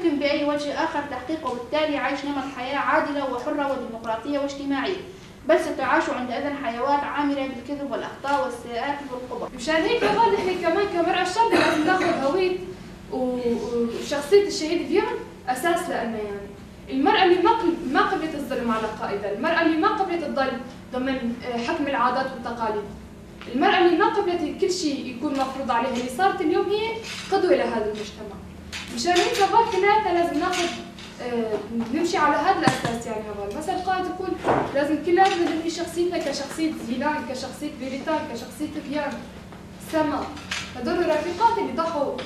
يمكن بأي وجه آخر تحقيق وبالتالي عيش نمط حياة عادلة وحرة وديمقراطية واجتماعية، بل ستعاش عندئذ حيوات عامرة بالكذب والأخطاء والسيئات والقبح. مشان هيك هفال نحن كمان كمرأة شابة لازم ناخذ هوية وشخصية الشهيد فيان أساس لنا. يعني المرأة اللي ما قبلت الظلم على قائدها، المرأة اللي ما قبلت تضل ضمن حكم العادات والتقاليد، المرأة اللي ما قبلت كل شيء يكون مفروض عليها، اللي صارت اليوم هي قدوة لهذا المجتمع. مشان هيك هفال كلياتنا لازم ناخذ نمشي على هذا الاساس. يعني هفال مثلا القائد يقول لازم كلياتنا نبني شخصيتنا كشخصية زيلان، كشخصية بيريتان، كشخصية فيان، سما، هدول الرفيقات اللي ضحوا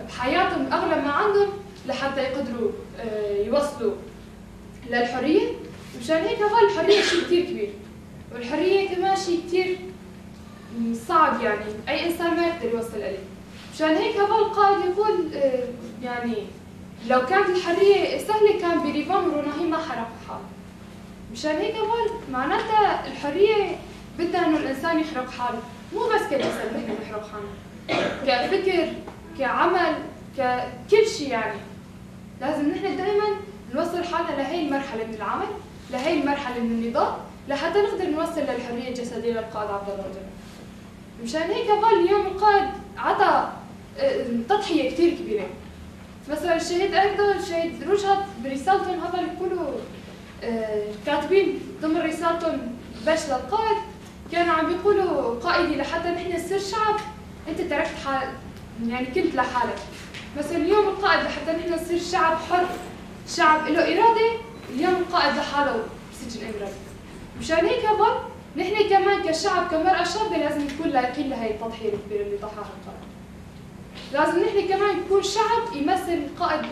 بحياتهم اغلى ما عندهم لحتى يقدروا يوصلوا للحرية. مشان هيك هفال الحرية شيء كثير كبير، والحرية كمان شيء كثير صعب، يعني اي انسان ما يقدر يوصل له. مشان هيك هفال القائد يقول يعني لو كانت الحرية سهلة كان بيريفان وروناهي ما حرقوا حالهم. مشان هيك هفال معناتها الحرية بدها انه الانسان يحرق حاله، مو بس كجسد نحن نحرق حالنا، كفكر، كعمل، ككل شيء. يعني لازم نحن دائما نوصل حالنا لهي المرحلة من العمل، لهي المرحلة من النضال، لحتى نقدر نوصل للحرية الجسدية للقائد عبد الله أوجلان. مشان هيك هفال اليوم القائد عطى تضحية كثير كبيرة. مثلا الشهيد أردو، الشهيد روجهات برسالتهم هذول يقولوا كاتبين ضمن رسالتهم باش للقائد، كانوا عم بيقولوا قائدي لحتى نحن نصير شعب انت تركت حال، يعني كنت لحالك. مثلا اليوم القائد لحتى نحن نصير شعب حر، شعب له إرادة، اليوم القائد لحاله بسجن إمرالي. مشان هيك هفال نحن كمان كشعب، كمرأة شابة لازم نكون لايقين لهي التضحية الكبيرة اللي ضحاها القائد. لازم نحن كمان نكون شعب يمثل القائد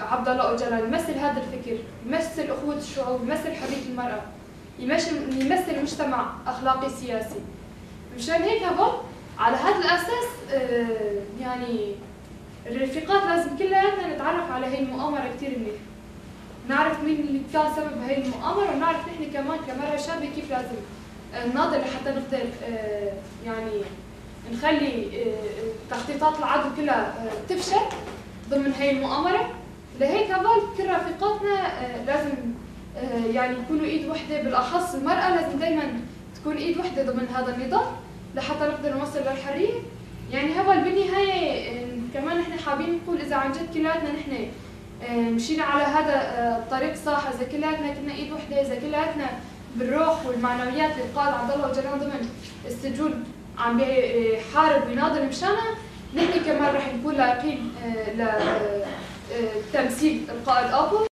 عبد الله أوجلان، يمثل هذا الفكر، يمثل أخوة الشعوب، يمثل حرية المرأة، يمثل مجتمع أخلاقي سياسي. مشان هيك هفال على هذا الأساس يعني الرفيقات لازم كلياتنا نتعرف على هي المؤامرة كثير منيح، نعرف مين اللي كان سبب هي المؤامرة، ونعرف نحن كمان كمرأة شابة كيف لازم نناضل لحتى نقدر يعني نخلي تخطيطات العدو كلها تفشل ضمن هي المؤامرة. لهيك هفال كل رفيقاتنا لازم يعني يكونوا ايد وحدة، بالاخص المرأة لازم دائما تكون ايد وحدة ضمن هذا النضال لحتى نقدر نوصل للحرية. يعني هفال بالنهاية كمان نحن حابين نقول إذا عن جد كلياتنا نحن مشينا على هذا الطريق صح، إذا كلياتنا كنا إيد وحدة، إذا كلياتنا بالروح والمعنويات اللي القائد عبد الله أوجلان ضمن السجون عم بيحارب ويناضل مشانها، نحن كمان رح نكون لايقين لتمثيل القائد أبو.